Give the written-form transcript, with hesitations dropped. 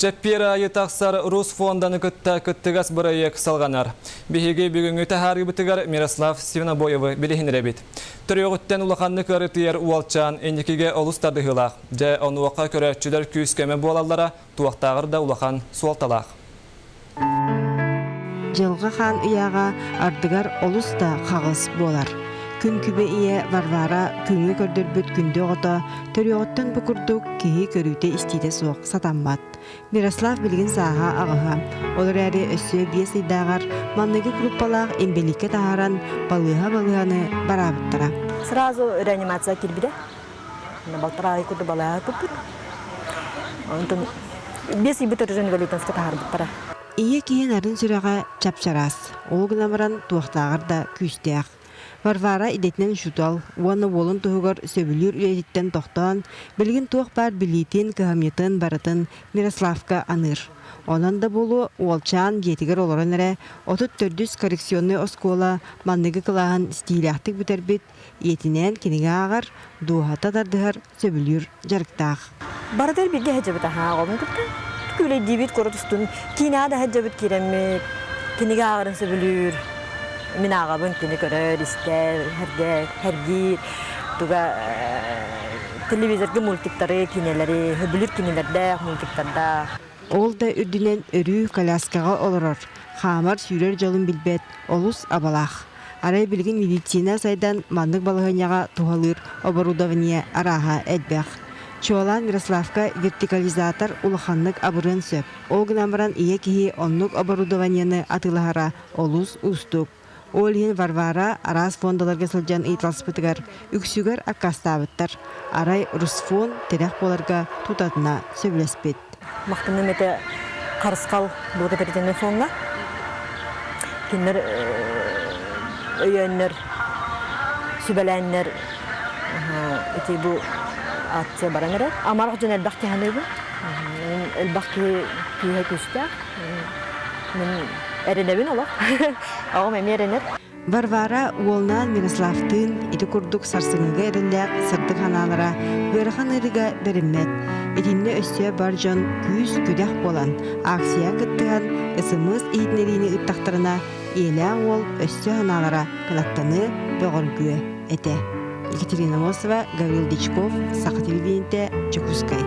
Чэппиэр аайы тахсар Русфонданы кытта кыттыгас бырайыак салҕанар. Биһиги бүгүҥҥү таһаарыыбытыгар Мирослав Свинобоевы билиһиннэрэбит. Төрүөҕүттэн улаханнык ыарытыйар уолчаан инникигэ олус тардыһыылаах. Дьэ, онуоха көрөөччүлэр күүс-көмө буолаллара туохтааҕар да улахан суолталаах. Дьылҕа хаан ыйааҕа ардыгар олус да хаҕыс буолар. Күн күбэ ийэ Варвара күҥҥэ көрдөрбүт күндү оҕото төрүөҕүттэн бу курдук киһи көрүүтэ-истиитэ суох сатаммат. Мирослав билигин сааһа аҕыһа, ол эрээри өссө биэс ыйдааҕар манныгы группалаах инбэлииккэ таһааран балыыһа-балыыһаны бараабыттара. Сразу реанимация киирбитэ. Балтараа ый курдук балыыһа туппут. Онтон биэс ыйбыт уже инвалидностька таһаарбыттара. Ийэ киһи нарын сүрэҕэ чап-чараас, ол гынан баран туохтааҕар да күүстээх. Варвара идэтинэн учуутал уонна уолун туһугар сөбүлүүр үлэтиттэн тохтоон, билигин туох баар билиитин, кыһамньытын барытын Мирославка аныыр. Онон да буолуо, уолчаан дьиэтигэр олорон эрэ 34 коррекционнай оскуола манныгы кылааһын ситиилээхтик бүтэрбит, ийэтинээн кинигэ ааҕар, дууһата тардыһар, сөбүлүүр дьарыктаах. Барытыгар бииргэ сылдьыбыт аһаа оҕобун кытта. Күүлэйдиибит куорат устун киинэҕэ да сылдьабыт киирэммит, кинигэ ааҕарын сөбүлүүр. Мин ааҕабын, кини көрөр, истэр, сэргиир. Туга телевизорга мультиктары, киинэлэри, сөбүлүүр кинилэрдээх, мультиктардаах. Ол да үрдүнэн өрүү коляскаҕа олорор, хаамар-сүүрэр дьолун билбэт олус абалаах. Арай билигин медицина сайдан маннык балаһыанньаҕа туһалыыр оборудование арааһа элбэх. Чуолаан Мирославка вертикализатор улаханнык абырыан сөп. Ол гынан баран ийэ киһи оннук оборудованиены атыылаһара олус уустук. Ол иһин Варвара араас фондаларга сылдьан ыйыталаспытыгар үксүгэр аккаастаабыттар. Арай Русфонд тирэх буоларга тутатына сөбүлэспит. Махтаным этэ Харысхал благотворительный фоҥҥа. Кинилэр өйөөннөр, сүбэлээннэр ити бу акция баран эрэр. Амарах дьон элбэх киһи саныыбын. Элбэх киһи күүһэ күүстээх. Мин эрэнэбин олох. Оҕом эмиэ эрэнэр. Варвара уолунаан Мирославтыын ити курдук сарсыҥҥыга эрэллээх сырдык санаалара ыарахан ыарыыга бэриммэт. Итиннэ өссө бар дьон күүс-күдэх буолан, акция кыттыһан, СМС иһитиннэриини ыыттахтарына, ийэлээх уол өссө санаалара кынаттаныа, бөҕөргүө этэ. Екатерина Мосова, Гаврил Дичков, Саха телевидениетэ, Дьокуускай.